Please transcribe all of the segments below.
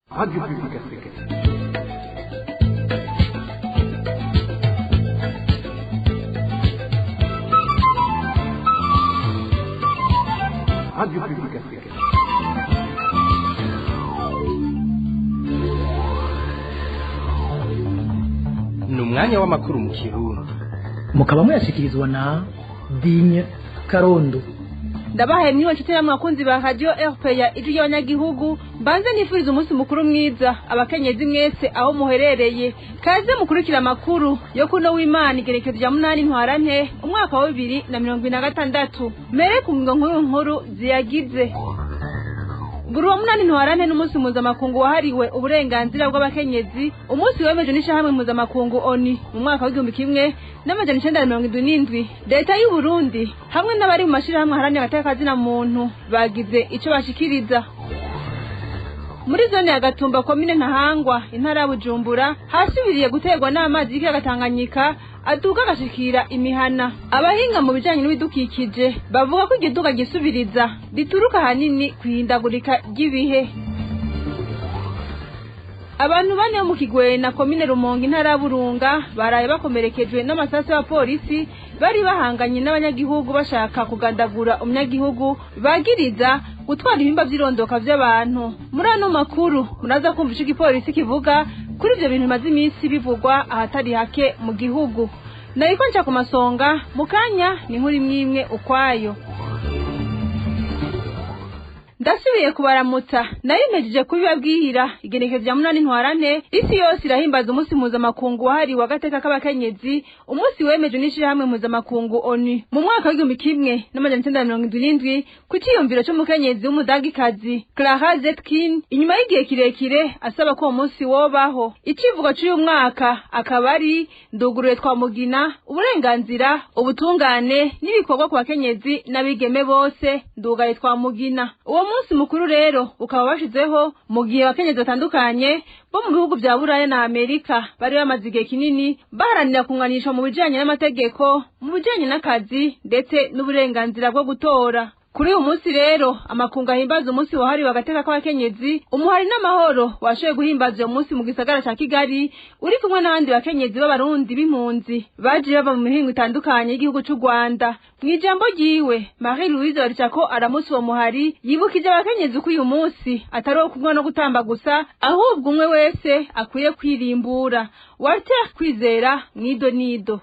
Radio Publique Africaine. Radio Publique Africaine. Ni umwanya w'amakuru mu Kirundi. Mukaba muyashyikirizwa na Digne Karondo. Ndabahaye mwiwe nshuti namwe bakunzi ba Radio RPA, ijwi ry'abanyagihugu. Mbanze nifuriza umunsi mukuru mwiza abakenyezi mwese aho muherereye. Kaze mukurikira amakuru yo kuno w'Imana, igerekezo rya 8 Ntwarante umwaka wa 2026. Mere ku ngingo nkuru nkuru ziyagize. Buri wa 8 Ntwarante n'umunsi mpuzamakungu wahariwe uburenganzira bw'abakenyezi, umunsi wemejwe n'ishirahamwe mpuzamakungu ONU mu mwaka wa 1977. Leta y'u Burundi hamwe n'abari mu mashirahamwe aharanira agateka muntu bagize ico bashikiriza. Muri zone ya Gatumba, komine Ntahangwa, intara ya Bujumbura, hasubiriye guterwa n'amazi y'ikiyaga Tanganyika aduka agashikira imihana. Abahinga mu bijanye n'ibidukikije bavuga ko iryo duka gisubiriza rituruka ahanini kwihindagurika ry'ibihe. Abantu bane bo mu Kigwena, komine Rumonge, intara ya Burunga, baraye bakomerekejwe n'amasasu y'abapolisi bari bahanganye n'abanyagihugu bashaka kugandagura umunyagihugu bagiriza gutwara ibihimba vy'irondoka vy'abantu. Muri ano makuru muraza kumva ico igipolisi kivuga kuri ivyo bintu bimaze iminsi bivugwa ahatari hake mu gihugu. Nariko nca ku masonga mu kanya, ni inkuru imwe imwe ukwayo. Ndasubiye kubaramutsa. Nari mpejeje kubibabwira, igenekerezo rya 8 Ntwarante isi yose irahimbaza umunsi mpuzamakungu wahariwe agateka k'abakenyezi, umunsi wemejwe n'ishirahamwe mpuzamakungu ONU mu mwaka wa 1977 ku ciyumviro c'umukenyezi w'umudagikazi Clara Zetkin, inyuma y'igihe kirekire asaba ko uwo munsi wobaho. Icivugo c'uyu mwaka akaba ari "Nduguruye twamugina, uburenganzira, ubutungane n'ibikorwa ku bakenyezi n'abigeme bose, ndugaye twamugina." Uwo munsi mukuru rero ukaba washizeho mu gihe abakenyezi batandukanye bo mu bihugu vya Buraya na Amerika bari bamaze igihe kinini baharanira kunganishwa mu bijanye n'amategeko, mu bijanye n'akazi, ndetse n'uburenganzira bwo gutora. Kuri uyu munsi rero amakungu ahimbaza umunsi wahariwe agateka k'abakenyezi, umuhari n'amahoro washoboye guhimbaza uwo munsi mu gisagara ca Kigali uri kumwe n'abandi bakenyezi b'Abarundi b'impunzi baje bava mu mihingo itandukanye y'igihugu c'u Rwanda. Mw'ijambo ryiwe, Marie Louise Baricako aramutse uwo muhari yibukije abakenyezi ko uyu munsi atari uwo kunywa no gutamba gusa, ahubwo umwe wese akwiye kwirimbura. Walter Kwizera mwido nido.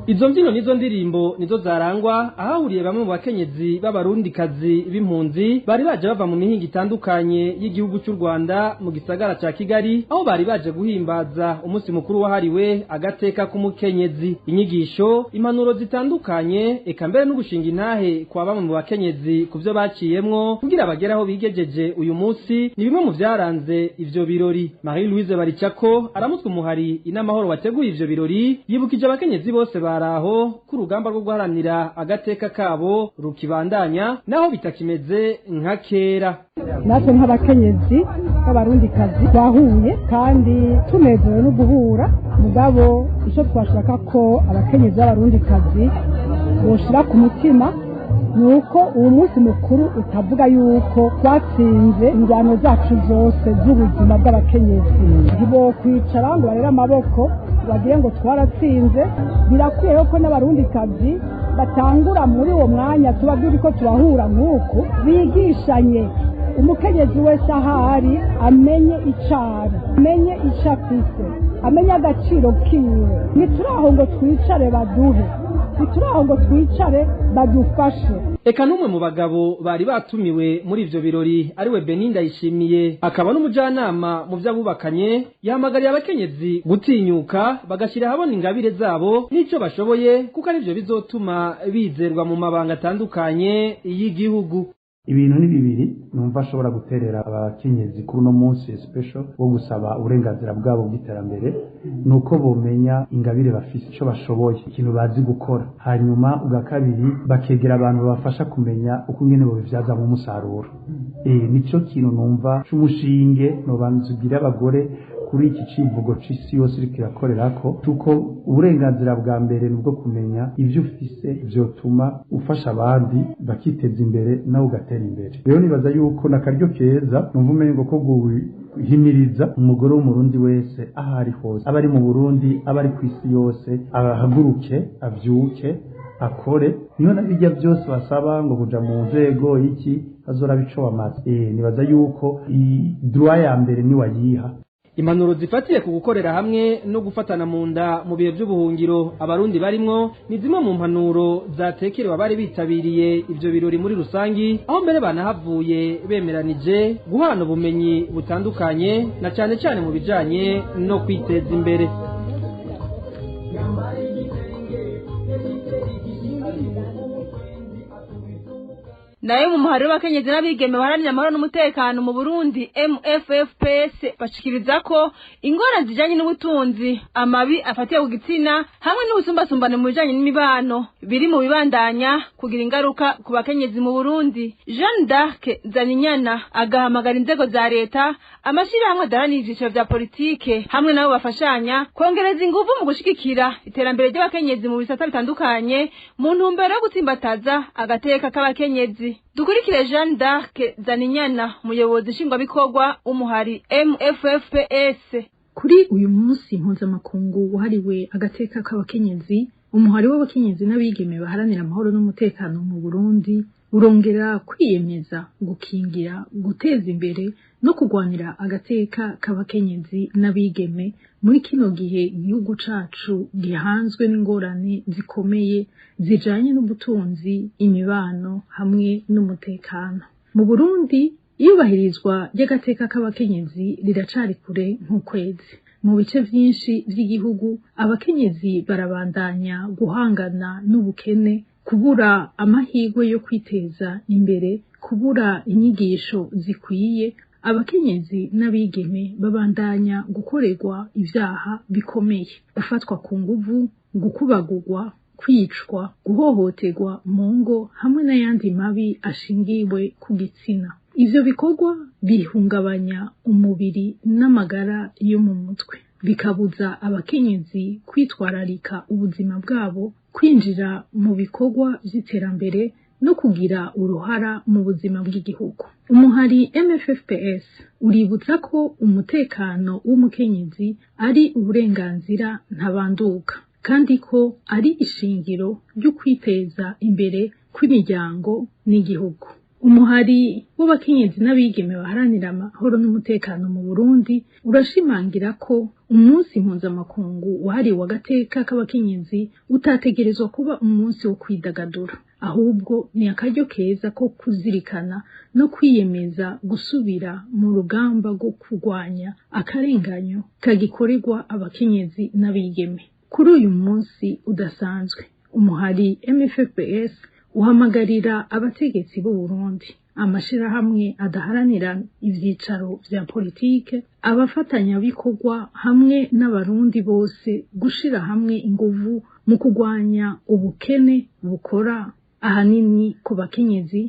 Izo mbyino nizo ndirimbo nizo zarangwa ahahuriye bamwe mu bakenyezi b'Abarundikazi b'impunzi bari baje bava mu mihingo itandukanye y'igihugu cy'u Rwanda mu gisagara ca Kigali, aho bari baje guhimbaza umunsi mukuru wahariwe agateka k'umukenyezi. Inyigisho, impanuro zitandukanye, eka mbere no gushinga intahe kwa bamwe mu bakenyezi ku byo baciyemwo kugira bagere aho bigejeje uyu munsi ni bimwe mu vyaranze ivyo birori. Marie Louise Baricako aramutswe umuhari Inamahoro wateguye ivyo birori, yibukije abakenyezi bose baraho ko urugamba rwo guharanira agateka kabo rukibandanya naho bitakimeze nka kera. Natwe nk'abakenyezi b'Abarundikazi twahuye kandi tunezerewe no guhura, mugabo icyo twashaka ko abakenyezi b'Abarundikazi boshira ku mutima ni uko uwo munsi mukuru utavuga yuko twatsinze ingwano zacu zose z'ubuzima bw'abakenyezi. Ntibokwicara ngo barere amaboko bagire ngo twaratsinze. Birakwiye ko n'Abarundikazi batangura muri uwo mwanya tuba turiko turahura nk'uku, bigishanye. Umukenyezi wese ahari amenye icari, amenye ico afise, amenye agaciro kiwe. Ntituraho ngo twicare baduhe, ntituraho ngo twicare badufashe. Eka n'umwe mu bagabo bari batumiwe muri ivyo birori, ariwe Benin Ndayishimiye, akaba n'umujanama mu vy'abubakanye, yahamagariye abakenyezi gutinyuka bagashyira ahabona ingabire zabo n'ico bashoboye, kuko arivyo bizotuma bizerwa mu mabanga atandukanye y'igihugu. Ibintu ni bibiri numva ashobora guterera abakenyezi kuri uno munsi special wo gusaba uburenganzira bwabo bw'iterambere, ni uko bomenya ingabire bafise, ico bashoboye, ikintu bazi gukora. Hanyuma ubwa kabiri, bakegera abantu babafasha kumenya uko ingene bobivyazamwo umusaruro. Nico kintu numva c'umushinge nobanza ugira abagore. Kuri iki civugo c'isi yose iriko irakorerako, tuko uburenganzira bwa mbere nubwo kumenya ivyo ufise vyotuma ufasha abandi bakiteza imbere nawe ugatera imbere. Rero nibaza yuko nakaryo keza numva umengo ko guhimiriza umugore w'umurundi wese aho ari hose, aba ari mu Burundi, aba ari kw'isi yose, ahaguruke, avyuke, akore. Niyo na bijya byose basaba ngo kuja mu nzego iki azora bico wamaze. Nibaza yuko droit ya mbere ni wayiha. Impanuro zifatiye ku gukorera hamwe no gufatana mu nda mu bihe by'ubuhungiro abarundi barimwo ni zimwe mu mpanuro zatekerewe abari bitabiriye ivyo birori muri rusangi, aho mbere banahavuye bemeranije guhana ubumenyi butandukanye na cane cane mu bijanye no kwiteza imbere. Nayo mu muhari w'abakenyezi n'abigeme baharanira amahoro n'umutekano mu Burundi MFFPS bashikiriza ko ingorane zijanye n'ubutunzi, amabi afatiye ku gitsina hamwe n'ubusumbasumbane mu bijanye n'imibano biri mu bibandanya kugira ingaruka ku bakenyezi mu Burundi. Jeanne d'Arc Nzaninyana agahamagara inzego za leta, amashirahamwe adaharanira ivyicaro vya politike hamwe nabo bafashanya kongereza inguvu mu gushigikira iterambere ry'abakenyezi mu bisata bitandukanye mu ntumbero yo gutsimbataza agateka k'abakenyezi. Dukurikire Jeanne d'Arc Zaninyana, umuyobozi nshingwabikorwa w'umuhari MFFPS. Kuri uyu munsi mpuzamakungu wahariwe agateka k'abakenyezi, umuhari w'abakenyezi n'abigeme baharanira amahoro n'umutekano mu Burundi urongera kwiyemeza gukingira, guteza imbere no kurwanira agateka k'abakenyezi n'abigeme muri kino gihe igihugu cacu gihanzwe n'ingorane zikomeye zijanye n'ubutunzi, imibano hamwe n'umutekano. Mu Burundi iyubahirizwa ry'agateka k'abakenyezi riracari kure nk'ukwezi. Mu bice vyinshi vy'igihugu abakenyezi barabandanya guhangana n'ubukene, kubura amahirwe yo kwiteza imbere, kubura inyigisho zikwiye. Abakenyezi n'abigeme babandanya gukorerwa ivyaha bikomeye, gufatwa ku nguvu, gukubagurwa, kwicwa, guhohoterwa mu ngo hamwe n'ayandi mabi ashingiwe ku gitsina. Ivyo bikorwa bihungabanya umubiri n'amagara yo mu mutwe, bikabuza abakenyezi kwitwararika ubuzima bwabo, kwinjira mu bikorwa vy'iterambere no kugira uruhara mu buzima bw'igihugu. Umuhari MFFPS uributsa ko umutekano w'umukenyezi ari uburenganzira ntabanduka, kandi ko ari ishingiro ryo kwiteza imbere kw'imiryango n'igihugu. Umuhari w'abakenyezi n'abigeme baharanira amahoro n'umutekano mu Burundi urashimangira ko umunsi mpuzamakungu wahariwe agateka k'abakenyezi utategerezwa kuba umunsi wo kwidagadura, ahubwo ni akaryo keza ko kuzirikana no kwiyemeza gusubira mu rugamba rwo kurwanya akarenganyo kagikorerwa abakenyezi n'abigeme. Kuri uyu munsi udasanzwe, umuhari MFFPS uhamagarira abategetsi b'u Burundi, amashirahamwe adaharanira ivyicaro vya politike, abafatanyabikorwa hamwe n'abarundi bose gushira hamwe inguvu mu kurwanya ubukene bukora ahanini ku bakenyezi,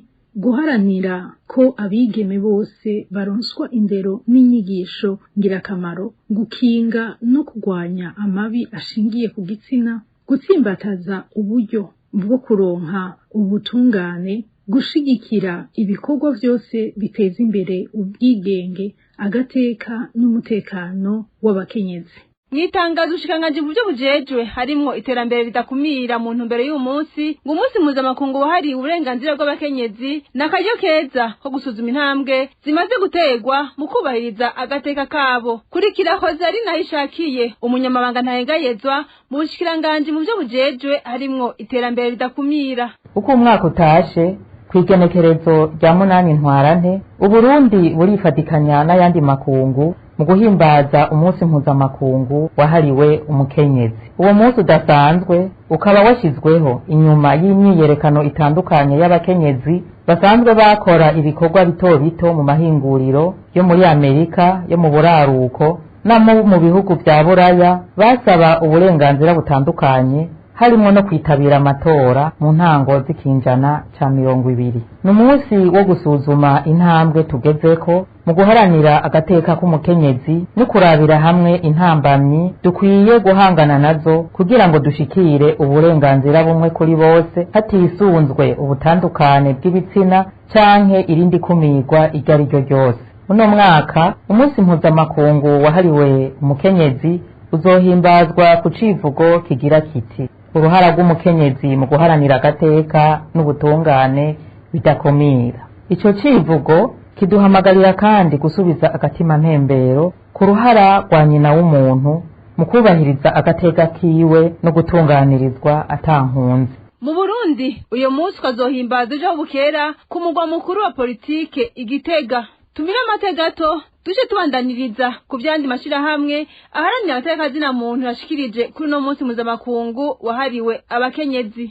guharanira ko abigeme bose baronswa indero n'inyigisho ngirakamaro, gukinga no kurwanya amabi ashingiye ku gitsina, gutsimbataza uburyo bwo kuronka ubutungane, gushigikira ibikorwa vyose biteza imbere ubwigenge, agateka n'umutekano w'abakenyezi. Mwitangazo ushikangaje mu byo bujejwe harimwo iterambere ridakumira mu ntumbero y'uyu munsi, ngo umunsi mpuzamakungu wahariwe uburenganzira bw'abakenyezi n'akaryo keza ko gusuzuma intambwe zimaze guterwa mu kubahiriza agateka kabo. Kurikira Hozari Nahishakiye, umunyamabanga ntahengayezwa mu bushikiranganji mu byo bujejwe harimwo iterambere ridakumira. Uko umwaka utashe kw'igenekerezo rya 8 Ntwarante, Uburundi burifatikanya n'ayandi makungu mu guhimbaza umunsi mpuzamakungu wahariwe umukenyezi. Uwo munsi udasanzwe ukaba washyizweho inyuma y'imyiyerekano itandukanye y'abakenyezi basanzwe bakora ibikorwa bito bito mu mahinguriro yo muri Amerika yo mu buraruko no mu bihugu vya Buraya, basaba uburenganzira butandukanye harimwo no kwitabira amatora mu ntango z'ikinjana ca 20. Ni umunsi wo gusuzuma intambwe tugezeko mu guharanira agateka k'umukenyezi no kurabira hamwe intambamyi dukwiye guhangana nazo kugira ngo dushikire uburenganzira bumwe kuri bose hatisunzwe ubutandukane bw'ibitsina canke irindi kumirwa iryo ari ryo ryose. Uno mwaka umunsi mpuzamakungu wahariwe umukenyezi uzohimbazwa ku civugo kigira kiti: uruhara rw'umukenyezi mu guharanira agateka n'ubutungane bidakumira. Ico civugo kiduhamagarira kandi gusubiza agatima mpembero ku ruhara rwa nyina w'umuntu mu kubahiriza agateka kiwe no gutunganirizwa atankunze. Mu Burundi uyo munsi ukazohimbaza ejo bukera ku mugwa mukuru wa politike Igitega. Tumire amate gato tuje tubandaniriza ku byandi mashirahamwe aharanira amateka zina muntu yashikirije kuri no munsi mpuzamakungu wahariwe abakenyezi.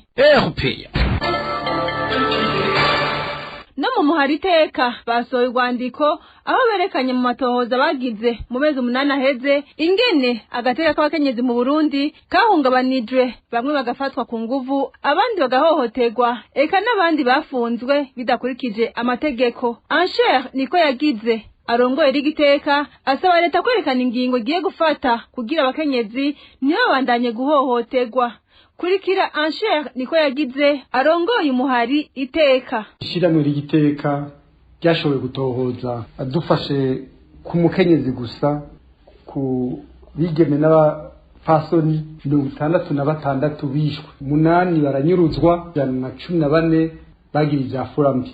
No mu muhariteka basohoye urwandiko aho berekanye mu matohoza bagize mu mezi 8 aheze ingene agateka k'abakenyezi mu Burundi kahungabanijwe, bamwe bagafatwa ku nguvu, abandi bagahohoterwa, eka n'abandi bafunzwe bidakurikije amategeko. Ancher niko yagize arongoye rigiteka asaba leta kwerekana ingingo igiye gufata kugira abakenyezi ntibabandanye guhohoterwa. Kurikira Ancher niko yagize arongoye umuhari iteka. Ishyirahamwe ry'iteka ryashoboye gutohoza adufashe ku mukenyezi gusa ku bigeme n'abapfasoni 66 bishwe, 8 baranyuruzwa, 114 bagira ivyafura mbi,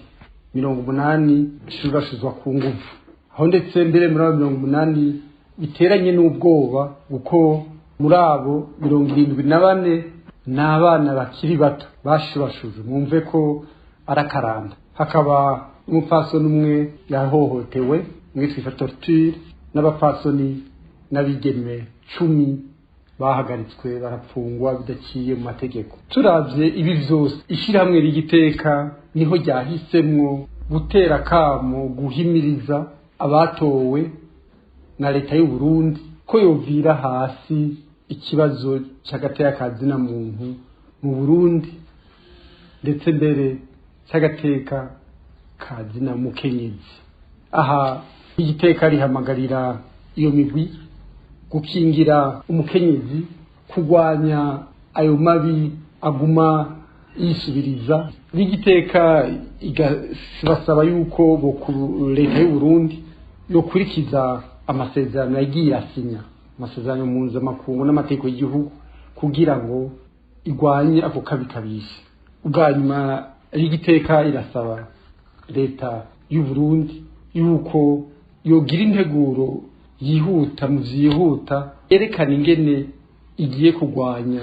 80 shurashuzwa ku nguvu. Aho ndetse mbere muri abo 80 biteranye n'ubwoba kuko muri abo 74 n'abana bakiri bato bashurashuje, mwumve ko arakaranda. Hakaba umupfasoni umwe yahohotewe mwitwa torture, n'abapfasoni n'abigeme 10 bahagaritswe barapfungwa bidaciye mu mategeko. Turavye ibi vyose, ishyirahamwe ry'igiteka niho ryahisemwo gutera kamo guhimiriza abatowe na leta y'u Burundi ko yovira hasi ikibazo cy'agateka kazina muntu mu Burundi, ndetse mbere cy'agateka kazina mukenyezi. Aha igiteka rihamagarira iyo migwi gukingira umukenyezi, kurwanya ayo mabi aguma yisubiriza. Igiteka igasaba yuko leta y'u Burundi yokurikiza amasezerano yagiye asinya, amasezerano mpuzamakungu n'amategeko y'igihugu, kugira ngo igwanye ako kabi kabishe. Ubwa nyuma y'igiteka irasaba leta y'u Burundi yuko yogira integuro yihuta mu vyihuta yerekana ingene igiye kurwanya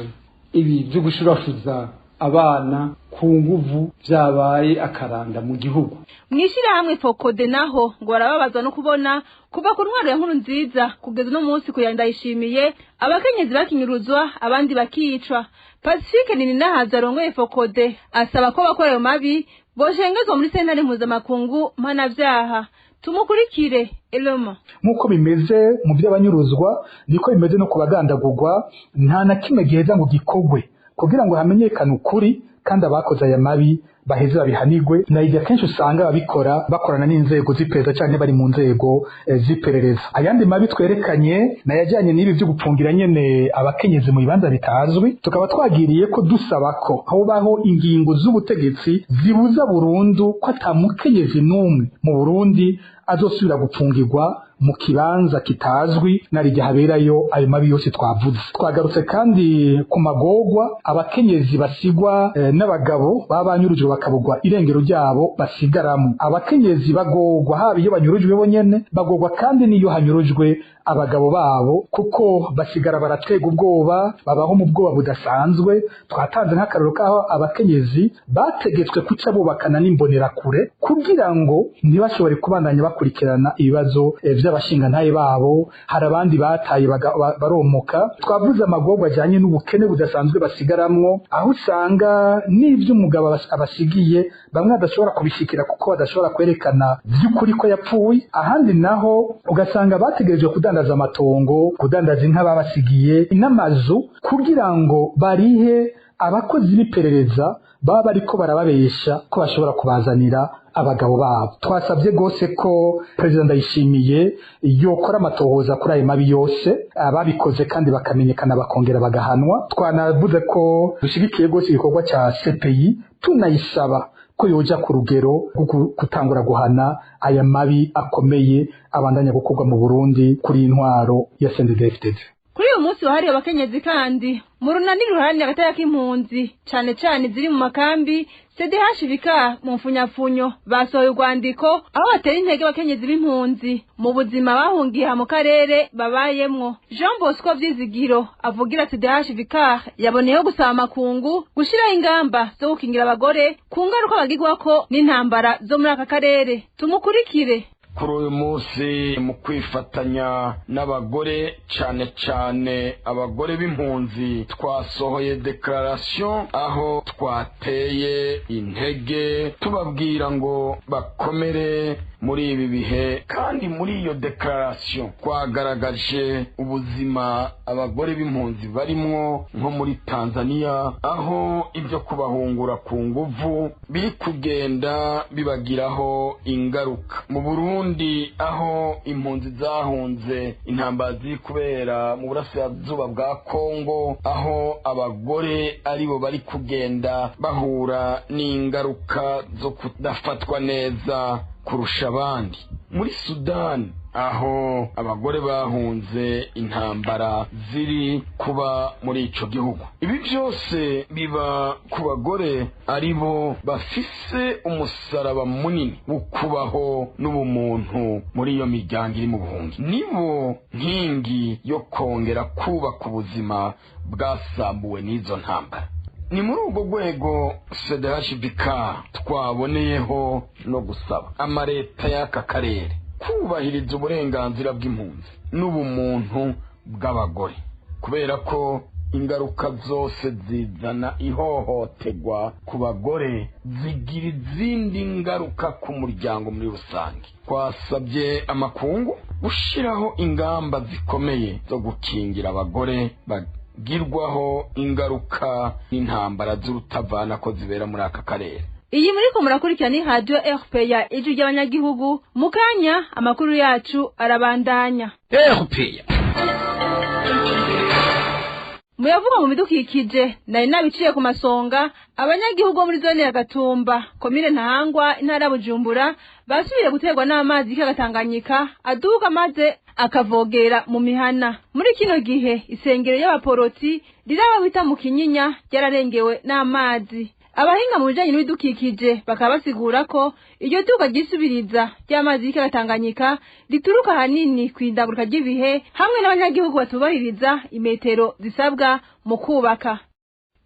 ibi vyo gushurashuza abana ku nguvu vyabaye akaranda mu gihugu. Mwishirahamwe Fokode naho ngo barababazwa no kubona kuva ku ntwaro ya nkuru nziza kugeza no munsi kuyanda yishimiye abakenyezi bakinyuruzwa abandi bakicwa. Pacifique Nininahaza arongoye Fokode asaba ko bakora ayo mabi boshengezwa muri sentare mpuzamakungu mpanavyaha. Tumukurikire Eloma. Nkuko bimeze mu by'abanyuruzwa niko bimeze no kubagandagurwa, nta na kimwe giheza ngo gikogwe kugira ngo hamenyekane ukuri kandi abakoze aya mabi baheze babihanigwe. Na ijya kenshi usanga babikora bakorana n'inzego z'iperereza canke bari mu nzego z'iperereza. Ayandi mabi twerekanye nayajyanye n'ibi byo gupfungira nyene abakenyezi mu bibanza bitazwi, tukaba twagiriye ko dusaba ko hobaho ingingo z'ubutegetsi zibuza burundu ko ata mukenyezi n'umwe mu Burundi azosubira gupfungirwa mu kibanza kitazwi narijya haberayo ayo mabi yose twavuze. Twagarutse kandi ku magogwa abakenyezi basigwa n'abagabo babanyurujwe bakabugwa irengero ryabo basigaramo. Abakenyezi bagogwa haba iyo banyurujwe bonyene, bagogwa kandi niyo hanyurujwe abagabo babo, kuko basigara baratega ubwoba, babaho mu bwoba budasanzwe. Twatanze nk'akaroro kaho abakenyezi bategetswe kuca bubakana n'imbonerakure kugira ngo ntibashobore kubandanya bakurikirana ibibazo by'abashingantahe babo. Hari abandi bataye baromoka. Twavuze amagorwa ajyanye n'ubukene budasanzwe basigaramwo, aho usanga n'ivy'umugabo abasigiye babasigiye, bamwe badashobora kubishikira kuko badashobora kwerekana vy'ukuri ko yapfuye, ahandi naho ugasanga bategerejwe kudandaza amatongo, kudandaza inka babasigiye n'amazu kugira ngo barihe abakozi b'iperereza baba bariko barababesha ko bashobora kubazanira abagabo babo. Twasabye gose ko Perezida Ndayishimiye yokora amatohoza kuri ayo mabi yose, ababikoze kandi bakamenyekana bakongera bagahanwa. Twanavuze ko dushigikiye gose igikorwa ca CPI, tunayisaba ko yoja ku rugero rwo gutangura guhana aya mabi akomeye abandanya gukorwa mu Burundi kuri intwaro ya CNDD-FDD. Kuri uyu munsi wahariwe abakenyezi kandi mu runani ruharanira agateka k'impunzi cane cane ziri mu makambi CDHVK mu mfunyafunyo basohoye urwandiko aho batera intege abakenyezi b'impunzi mu buzima bahungiye mu karere babayemwo. Jean Bosco Vyizigiro avugira CDHVK yaboneyeho gusaba amakungu gushiraho ingamba zo gukingira abagore ku ngaruka bagirwako n'intambara zo muri aka karere. Tumukurikire. Kuri uyu munsi mu kwifatanya n'abagore cane cane abagore b'impunzi twasohoye declaration aho twateye intege tubabwira ngo bakomere muri ibi bihe, kandi muri iyo declaration twagaragaje ubuzima abagore b'impunzi barimwo nko muri Tanzania, aho ibyo kubahungura ku nguvu biri kugenda bibagiraho ingaruka. Mu Burundi aho impunzi zahunze intambara ziri kubera mu burasirazuba bwa Kongo, aho abagore aribo bari kugenda bahura n'ingaruka zo kudafatwa neza kurusha abandi. Muri Sudani aho abagore bahunze intambara ziri kuba muri ico gihugu. Ibi byose biba ku bagore aribo bafise umusaraba munini wo kubaho n'ubumuntu muri iyo miryango iri mu buhungi, nibo nkingi yo kongera kubaka ubuzima bwasambuwe n'izo ntambara. Ni muri urwo rwego CDHVK twaboneyeho no gusaba amareta y'aka karere kubahiriza uburenganzira bw'impunzi n'ubumuntu bw'abagore, kubera ko ingaruka zose zizana ihohoterwa ku bagore zigira izindi ngaruka ku muryango muri rusange. Twasabye amakungu gushiraho ingamba zikomeye zo gukingira abagore bagirwaho ingaruka n'intambara z'urutavana ko zibera muri aka karere. Iyi muriko murakurikira ni Radio RPA ijwi ry'abanyagihugu. Mukanya amakuru yacu arabandanya. RPA Muyavuga mu bidukikije nari nabiciye ku masonga. Abanyagihugu muri zone ya Gatumba, komine Ntahangwa, intara ya Bujumbura basubiye guterwa n'amazi y'ikiyaga Tanganyika aduga maze akavogera mu mihana. Muri kino gihe isengero y'abaporoti riraba bita mu Kinyinya ryararengewe n'amazi. Abahinga mu bijanye n'ibidukikije bakaba basigura ko iryo duka ryisubiriza ry'amazi y'ikiyaga Tanganyika rituruka hanini kw'indagurika ry'ibihe hamwe n'abanyagihugu batubahiriza imetero zisabwa mu kubaka.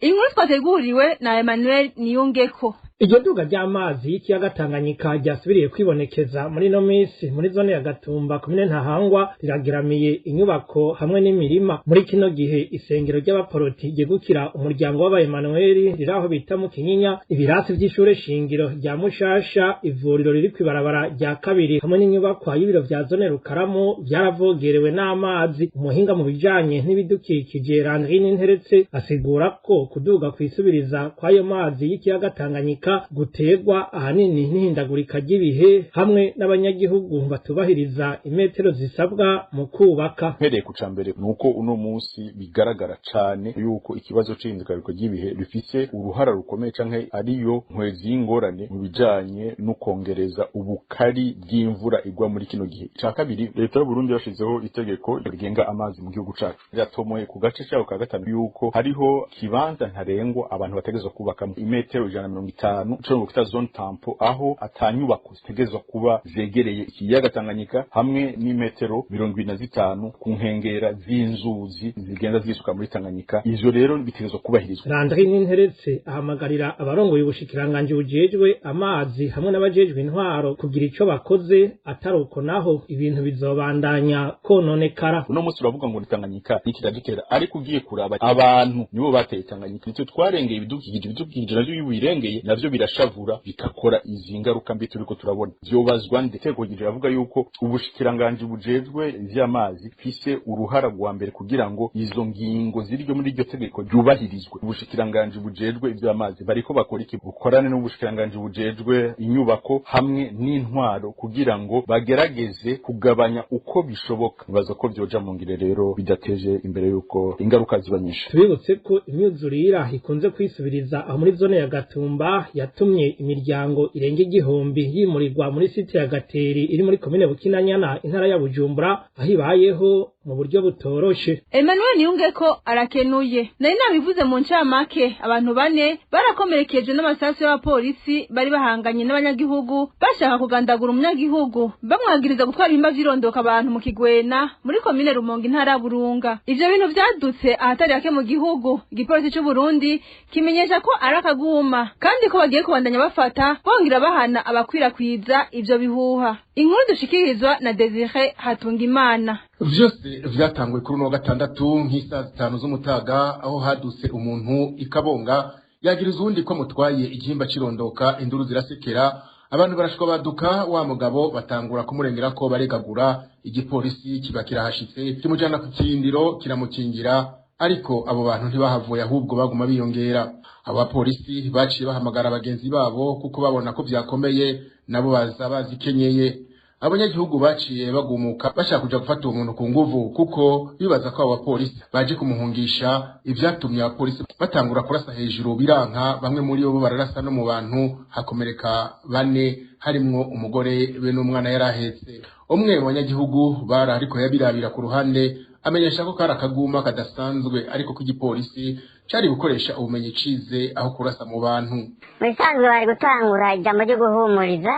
Inkuru twateguriwe na Emmanuel Niyungeko. Iryo duga ry'amazi y'ikiyaga Tanganyika ryasubiriye kwibonekeza muri no minsi muri zone ya Gatumba komine Ntahangwa rirageramiye inyubako hamwe n'imirima. Muri kino gihe isengero ry'abaporoti ryegukira umuryango w'aba Emmanuel riraho bita mu Kinyinya, ibirasi vy'ishure shingiro rya Mushasha, ivuriro riri kwibarabara rya kabiri hamwe n'inyubakwa y'ibiro vya zone Rukaramu vyaravogerewe n'amazi. Umuhinga mu bijanye n'ibidukikije Landrine Nteretse asigura ko kuduga kwisubiriza kw'ayo mazi y'ikiyaga Tanganyika guterwa ahanini n'ihindagurika ry'ibihe hamwe n'abanyagihugu batubahiriza imetero zisabwa mu kubaka. Mpereye ku cambere nuko uno munsi bigaragara cane yuko ikibazo c'ihindagurika ry'ibihe rifise uruhara rukomeye canke ariyo nkwezi y'ingorane mu bijanye no kongereza ubukari bw'imvura igwa muri kino gihe. Ica kabiri, leta y'u Burundi yashizeho itegeko rigenga amazi mu gihugu cacu, riratomoye ku gace cayo ka gatanu yuko hariho kibanza ntarengwa abantu bategerezwa kubakamo imetero 150 ico bita zone tampo, aho atanyubako zitegerezwa kuba zegereye ikiyaga Tanganyika hamwe n'imetero 75 ku nkengera z'inzuzi zigenda zisuka muri Tanganyika. Ivyo rero bitegerezwa kubahirizwa. Landrine Nteretse ahamagarira abarongoye ubushikiranganji bujejwe amazi hamwe n'abajejwe intwaro kugira ico bakoze, ataruko naho ibintu bizobandanya kononekara. Uno munsi uravuga ngo ni Tanganyika nikiragitera, ariko ugiye kuraba abantu nibo bateye Tanganyika, nitwe twarengeye ibidukikije, ibidukikije navyo bibirengeye navyo navyo birashavura bikakora izi ngaruka mbi turiko turabona. Vyobazwa nde? Itegeko riravuga yuko ubushikiranganji bujejwe ivy'amazi bufise uruhara rwa mbere kugira ngo izo ngingo ziri muri iryo tegeko ryubahirizwe. Ubushikiranganji bujejwe ivy'amazi bariko bakora iki? Bukorane n'ubushikiranganji bujejwe inyubako hamwe n'intwaro kugira ngo bagerageze kugabanya uko bishoboka. Bibaza ko vyoja mu ngire rero bidateje imbere yuko ingaruka ziba nyinshi. Tubibutse ko imyuzurira ikunze kwisubiriza aho muri zone ya Gatumba yatumye imiryango irenga 1000 yimurirwa muri site ya Gateri iri muri komine Bukinanyana, intara ya Bujumbura, aho ibayeho mu buryo butoroshe. Emmanuel Niyungeko arakenuye. Nari nabivuze mu ncamake, abantu bane barakomerekejwe n'amasasu y'abapolisi bari bahanganye n'abanyagihugu bashaka kugandagura umunyagihugu bamwagiriza gutwara ibihimba vy'irondoka abantu mu Kigwena muri komine Rumonge, intara ya Burunga. Ivyo bintu vyadutse ahatari hake mu gihugu. Igipolisi c'u Burundi kimenyesha ko ari akaguma kandi ko bagiye kubandanya bafata bongera bahana abakwirakwiza ivyo bihuha. Inkuru dushikirizwa na Desire Hatungimana. Vyose vyatanguye kuri uno wa gatandatu nk'isaha 5 z'umutaga, aho hadutse umuntu ikabonga yagiriza uwundi ko mutwaye igihimba cirondoka. Induru zirasekera, abantu barashwa baduka wa mugabo batangura kumurengera ko baregagura. Igipolisi kiba kirahashitse kimujana ku kirindiro kiramukingira, ariko abo bantu ntibahavuye, ahubwo baguma biyongera. Abo bapolisi baciye bahamagara bagenzi babo kuko babona ko vyakomeye, nabo baza bazikenyeye. Abanyagihugu baciye bagumuka bashaka kuja gufata uwo muntu ku nguvu, kuko bibaza ko abo bapolisi baje kumuhungisha. Ivyatumye abapolisi batangura kurasa hejuru biranka, bamwe muri bo bararasa no mu bantu, hakomereka bane harimwo umugore be n'umwana yarahetse. Umwe mu banyagihugu bari ariko yabirabira ku ruhande amenyesha ko kari akaguma kadasanzwe, ariko ko igipolisi cari gukoresha ubumenyi cize aho kurasa mu bantu. Mu bisanzwe bari gutangura ijambo ryo guhumuriza,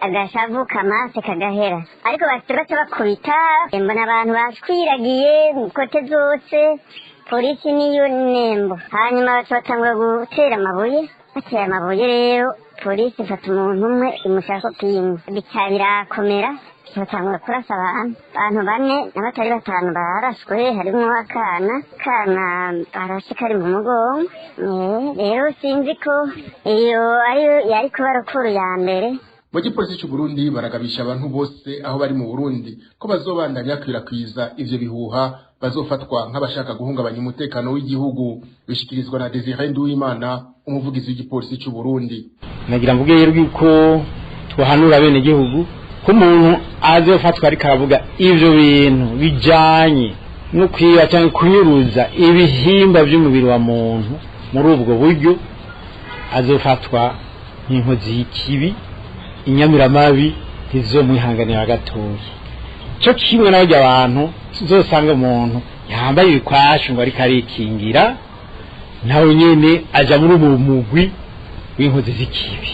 agashavu kamase kagahera, ariko baca bakubita. Mbona abantu bashwiragiye kote zose, polisi niyo nembo. Hanyuma baca batangura gutera amabuye, batera amabuye rero polisi ifata umuntu umwe imushaka pingu, bica birakomera, batangura kurasa abantu. Abantu bane n'abatari batanu barashwe, harimwo akana kana barashe kari mu mugongo. Rero sinzi ko iyo ariyo yari kuba rukuru ya mbere. Mu gipolisi c'u Burundi baragabisha abantu bose aho bari mu Burundi ko bazobandanya kwirakwiza ivyo bihuha bazofatwa nk'abashaka guhungabanya umutekano w'igihugu. Bishikirizwa na Desire Nduwimana, umuvugizi w'igipolisi c'u Burundi. Nagira mvuge rero yuko twahanura bene gihugu ko umuntu azofatwa ariko aravuga ivyo bintu bijanye no kwiba cyangwa kunyuruza ibihimba by'umubiri wa muntu muri ubwo buryo, azofatwa nk'inkozi y'ikibi, inyamiramabi ntizomwihanganira gatoya. Cyo kimwe n'abarya abantu uzosanga umuntu yambaye ibikwashu ngo ariko arikingira, nawe nyene aja muri uwo mugwi w'inkozi z'ikibi.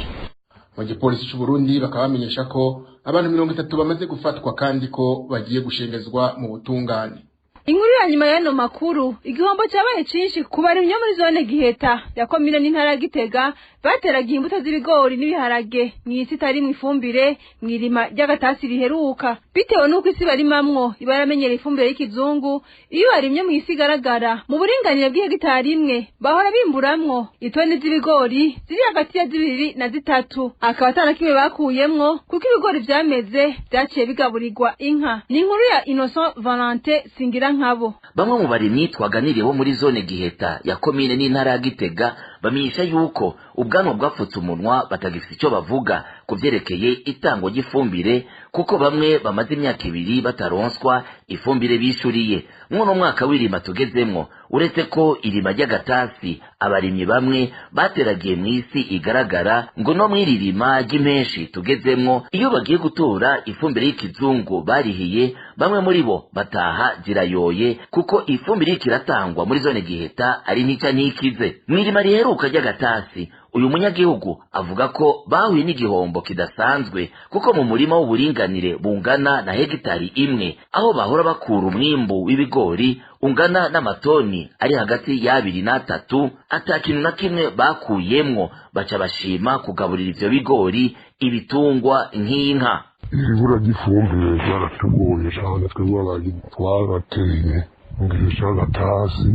Mu gipolisi c'u Burundi bakaba bamenyesha ko abantu 30 bamaze gufatwa kandi ko bagiye gushengezwa mu butungane. Inkuru ya nyuma y'ano makuru, igihombo cyabaye cinshi ku barimyi muri zone Giheta ya komine n'intara ya Gitega bateragiye imbuto z'ibigori n'ibiharage mw'isi itari mw'ifumbire mw'irima ry'agatasi riheruka, bitewe n'uko isi barimamwo iba yaramenyereye ifumbire y'ikizungu. Iyo barimye mw'isi igaragara mu buringanire bw'ihegitari imwe bahora bimburamwo itoni z'ibigori ziri hagati ya 2 na 3, akaba atana kimwe bakuyemwo kuko ibigori vyameze vyaciye bigaburirwa inka. Ni inkuru ya Innocent Valentin Singira nkabo. Bamwe mu barimyi twaganiriye bo muri zone Giheta ya komine n'intara ya Gitega bamenyesha yuko ubwanwa bwapfutse umunwa batagifite icyo bavuga ku vyerekeye itangwa ry'ifumbire, kuko bamwe bamaze imyaka 2 bataronswa ifumbire bishuriye. Mw'uno mwaka w'irima tugezemwo, uretse ko irima ry'agatasi abarimyi bamwe bateragiye mw'isi igaragara, ngo no mw'iririma ry'impenshi tugezemwo iyo bagiye gutora ifumbire y'ikizungu barihiye, bamwe muri bo bataha zirayoye kuko ifumbire ikiratangwa muri zone Giheta ari ntica ntikize. Mw'irima riheruka ry'agatasi uyu munyagihugu avuga ko bahuye n'igihombo kidasanzwe, kuko mu murima w'uburinganire bungana na hegitari 1 aho bahora bakura umwimbu w'ibigori ungana n'amatoni ari hagati ya 2 na 3, ata kintu na kimwe bakuyemwo, baca bashima kugaburira ivyo bigori ibitungwa nk'inka. Ibura ry'ifumbire ryaratugoye cyane, twebwe twarateye mu gihe c'agatasi,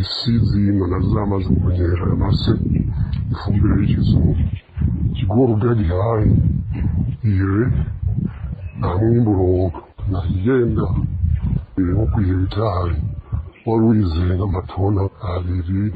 isi zino nazo zamaze kumenyera amase, Ifumbire y'ikizungu, ikigori utagihaye ire nta mwimbu uronka, ntakigenda. Iri nko kw'ihegitari wari wizeye nk'amatona 2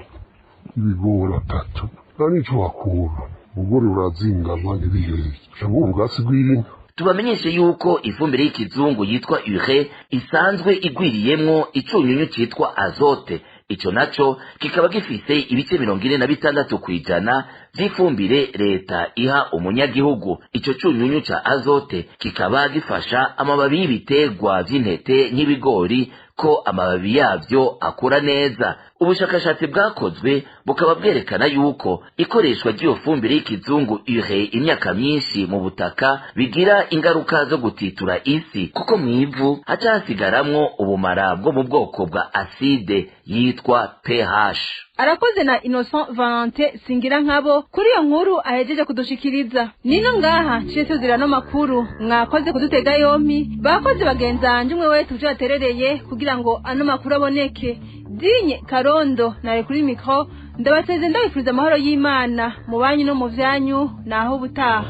y'ibigori 3, nta n'ico wakura. Ubugori burazingama ntibiheke, buca buba ubwatsi bw'inka. Tubamenyeshe yuko ifumbire y'ikizungu yitwa urée isanzwe igwiriyemwo icunyunyu citwa azote. Ico naco kikaba gifise ibice 46% vy'ifumbire leta iha umunyagihugu. Ico cunyunyu ca azote kikaba gifasha amababi y'ibiterwa vy'intete nk'ibigori ko amababi yavyo akura neza. Ubushakashatsi bwakozwe bukaba bwerekana yuko ikoreshwa ry'iyo fumbire y'ikizungu urée imyaka myinshi mu butaka bigira ingaruka zo gutitura isi, kuko mw'ivu haca hasigaramwo ubumara bwo mu bwoko bwa aside yitwa pH. Arakoze na Innocent Valentin Singira nkabo kuri iyo nkuru ahejeje kudushikiriza. Nino ngaha ciye tuzira no makuru, mwakoze kudutega yompi, bakoze bagenzanje umwe wese uje aterereye kugira ngo ano makuru aboneke. Dinye Karondo nare kuri micro, ndabaseze ndabifuriza amahoro y'Imana mu banyu no mu vyanyu, naho ubutaha.